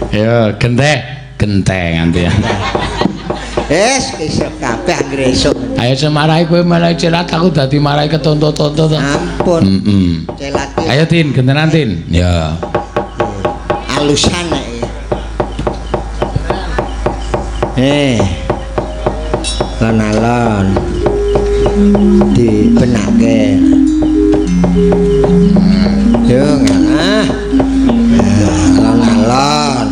Ya, genteh, genteng nganti ya. Wis esuk kabeh anggere esuk. Ayo semarai kowe malah celat aku dadi marai ketonto-tonto to. Ampun. Heeh. Celat ki Ayo Tin, gentenan Tin. Ya. Alusan nek. Alon-alon. Dibenake. Yo ngalah. Alon-alon.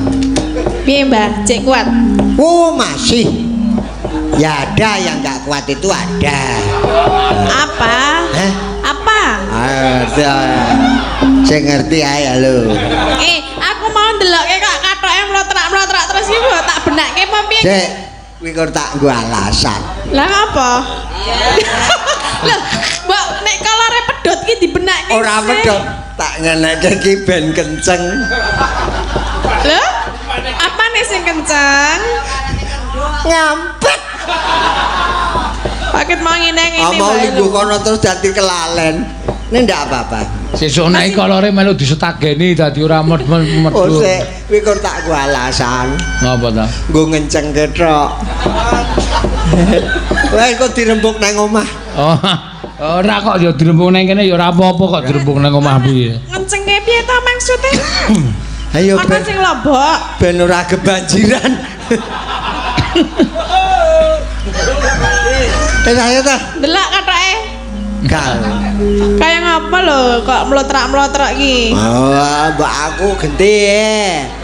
Piye, Mbah? Cek kuat. Oh, masih. Ya ada yang nggak kuat itu ada. Apa? Hah? Apa? Ada. Sing ngerti ae lho. Aku mau ndelokke kok kathoke mlotrak-mlotrak terus iki mbok tak benakke apa piye? Sik, kuwi kok tak nggo alasan. Lah ngapa? Lah, mbok nek kolore pedhot ki dibenakke. Ora pedhot, tak ngenekke iki ben kenceng. Lho? Apane sing kenceng? Ngampet. Paket mau ngene ngene. Mau lingguh kono terus dadi kelalen. Ini ndak apa-apa. Sesuk nek kolore melu disetageni dadi ora medhur. Oh sik, kuwi kok tak nggo alasan. Ngapa ta? Nggo ngenceng kethok. Wah, kok dirembuk nang omah. Oh, ora kok ya dirembuk nang kene ya ora apa-apa kok dirembuk nang omah piye. Ngencengke piye ta maksude? Ayo ben sing lombok. Ben ora kebanjiran. Wis ayo ta. Delok kathoke. Kal. Kaya ngapa lho kok mlotrak-mlotrak iki? Oh, mbak aku genti.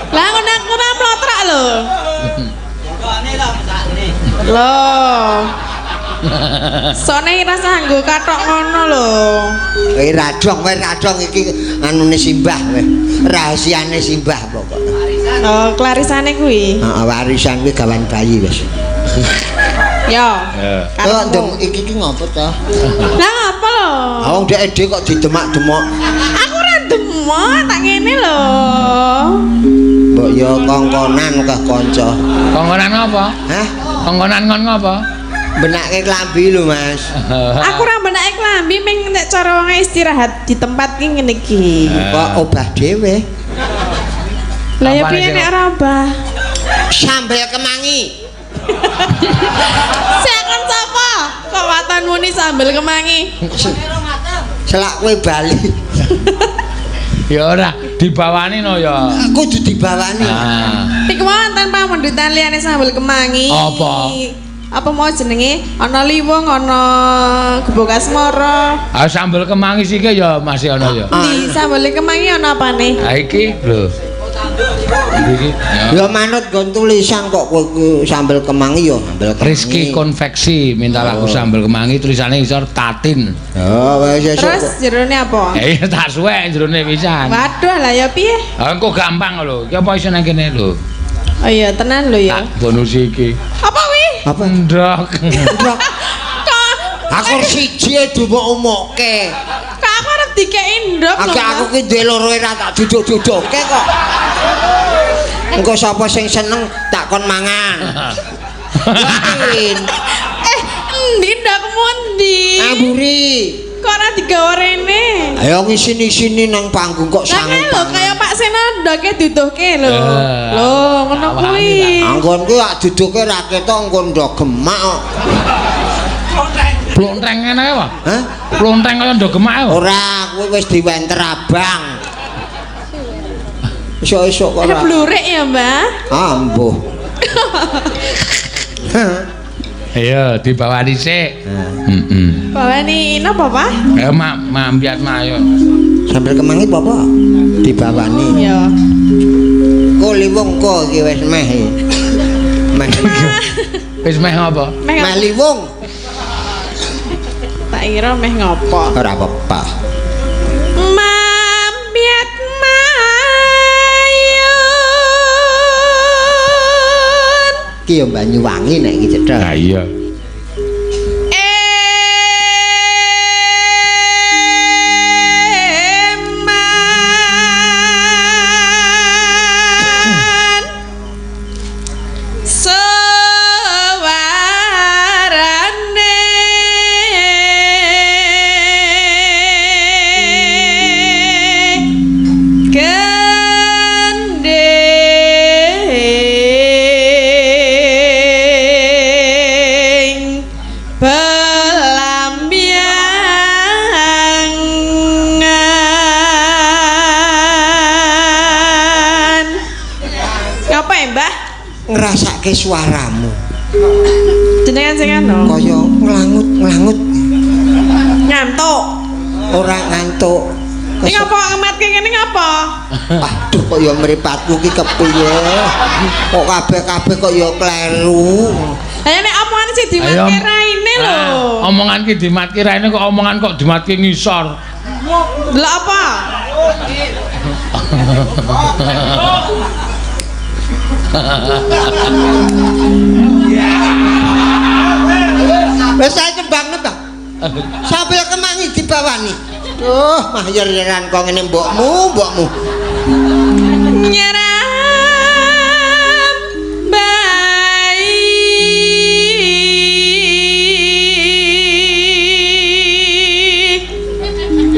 Lah ngono aku ora mlotrak lho. Lho. Sone rasa nganggo kathok ngono lho. Kowe radong iki anune simbah kowe. Rahasiane simbah pokok. Oh, klarisane kuwi. Heeh, warisan kuwi gawan bayi wis. Yo. Kok ndem iki ki ngopo to? Lah ngopo lho? Ha wong dhek dhewe kok didemak-demok. Aku ora demok, tak ngene lho. Mbok yo kongkonan kah kanca. Kongkonan ngopo? Hah? Kongkonan ngon ngopo? Benake klambi lho, Mas. Aku ora benake klambi ming nek cara wong istirahat di tempat ki ngene iki. Kok obah dhewe? Lah ya piye nek ora obah? Sambel kemangi. Siakan sapa? Kok waton muni sambel kemangi? Selak kowe bali. Ya ora, dibawani no ya. Aku kudu dibawani. Iku wonten pamundutan liyane sambel kemangi. Apa? Apa mau jenenge? Ana liwung, ana gebok asmara. Ah sambel kemangi siki ya masih ana ya. Di sambel kemangi ana apane? Ha iki lho. Iki ya manut nggon tulisan kok kowe sambel kemangi ya sambel kemangi. Rizky Konveksi minta lagu sambel kemangi tulisane isor Tatin. Oh wis esuk. Terus jerone apa? Ya tak suwek jerone pisan. Waduh lah ya piye? Ha engko gampang lho. Iki apa iso nang kene lho. Oh iya tenan lho ya. Tak bonus iki. Apa kuwi? Apa? Ndok. Ndok. Aku siji dumuk-umukke. Kok aku arep dikeki ndok lho. Aku ki duwe loro ora tak duduk-dudukke kok. Engko sapa sing seneng tak kon mangan. Yakin. Endi ndokmu endi? Amburi. Kok ora digawa rene? Ayo ngisini-sini nang panggung kok sangu. Lah lho kaya Pak Seno ndoke duduhke lho. Lho ngono kuwi. Anggonku ak duduhke ra ketok engko ndok gemak kok. Plontreng ngene apa? Hah? Plontreng kaya ndok gemak apa? Ora, kuwi wis diwenter abang. Esuk-esuk kok ora. Blurik ya, Mbah? Ambuh. Ayo dibawani sik. Heeh. Bawani napa, Pak? Ayo mambiat ayo. Sambel kemangi apa? Dibawani. Iya. Kok liwung kok iki wis meh. Meh. Wis meh apa? Meh liwung. Tak kira meh ngopo. Ora apa-apa. Mambiat mayun. Ki yo Banyuwangi nek iki cetha. Ha iya. Eman suwarane gendhe. Mbah? Ngrasake suaramu. Jenengan sing anu. Kaya nglangut-nglangut. Ngantuk. Ora ngantuk. Ini ngapa ngematke ngene ngapa? Waduh kok ya mripatku ki kepiye? Kok kabeh-kabeh kok ya kleru. Lah nek omongan sing dimatke raine lho. Omongan ki dimatke raine kok omongan kok dimatke ngisor. Lha apa? Wis saya tembang-tembang. Sambil kemangi dibawani. Duh, mah yer-yeran kok ngene mbokmu, mbokmu. Nyeram bayi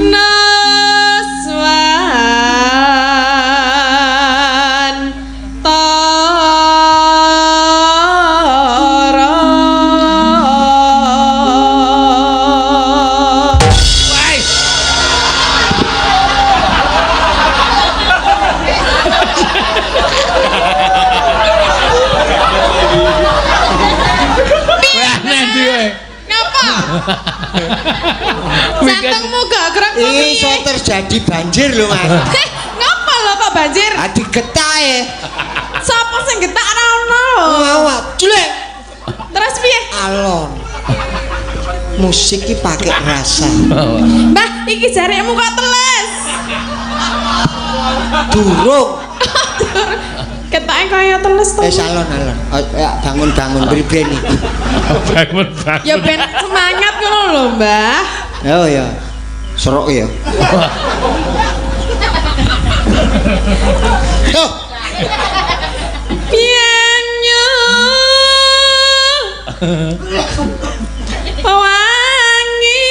naswan tara. Ngapa? Jantungmu gak gerak kok piye? Iso terjadi banjir lho, Mas. Ngapa lho kok banjir? Ah digetahe. Sapa sing getak ora ono lho. Awak jelek. Terus piye? Alon. Musik ki pakai rasa. Mbah, iki jarikmu kok teles. Durung. Ketake kaya teles to. Alon-alon. Bangun-bangun priben iki. Bangun-bangun. Ya ben semangat ngono lho, Mbah. Oh ya. Serok ya. Tuh. Pianyo. Wangi.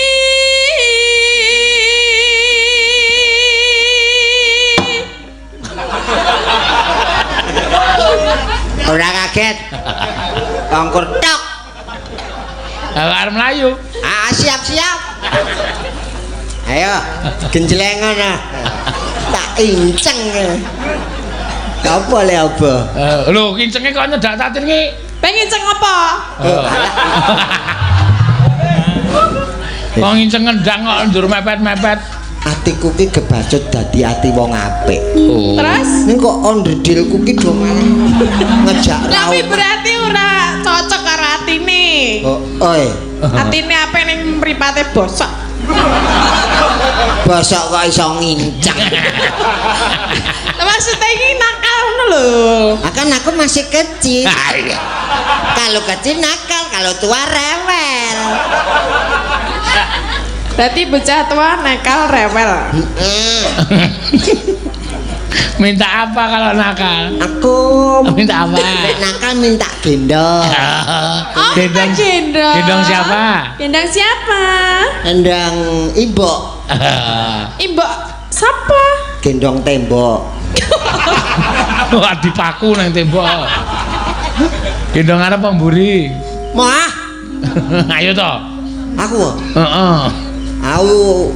Ora kaget. Ongkor tok. Lah arep mlayu. Ah, siap-siap. Ayo, genjleng ngono. Tak inceng. Apa le apa? Lho, kincenge kok nyedak tatin ki? Pengen inceng apa? Kok nginceng ngendang kok ndur mepet-mepet. Atiku ki kebacut dadi ati wong apik. Oh. Terus? Ning kok onderdilku ki do malah ngejak Lah ra. berarti ora cocok karo atine. Oh, oi. Atine apik ning mripate bosok. Bosok kok iso nginceng. Lah maksudnya iki nakal ngono lho. Kan aku masih kecil. Kalau kecil nakal, kalau tua rewel. Berarti bocah tua nakal rewel. Minta apa kalau nakal? Aku minta apa? Nakal minta gendong. Oh, gendong. Gendong. Gendong siapa? Gendong siapa? Gendong ibu. Ibu siapa? Gendong tembok. Wah, dipaku nang tembok. Gendong arep mburi. Mah. Ayo to. Aku. Heeh. Aku.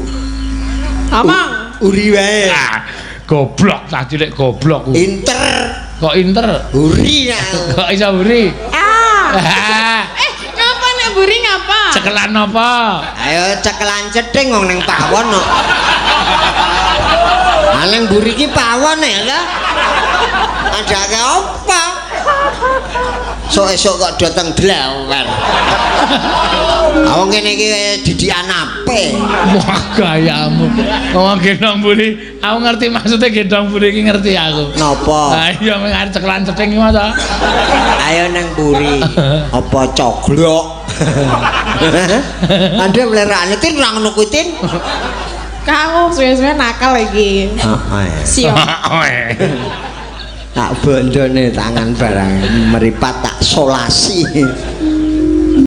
Amang. Uri wae. Ah, goblok cah cilik goblok. Inter. Kok inter? Uri ya. Kok iso uri? Ah. Ngapa nek mburi ngapa? Cekelan apa? Ayo cekelan cething wong ning pawon kok. Ah ning mburi ki pawon ya ta? Adake apa? Sok esuk kok dateng dlawer. Wong kene iki didikan ape. Wah gayamu. Wong gendong mburi, aku ngerti maksudnya gendong mburi iki ngerti aku. Napa? Ha iya mung arep cekelan cething iki ta. Ayo nang mburi. Apa coglok? Ande mlerane tin ora ngono kuwi tin. Kau suwe-suwe nakal iki. Heeh. Siap. Tak bondone tangan barang meripat tak solasi.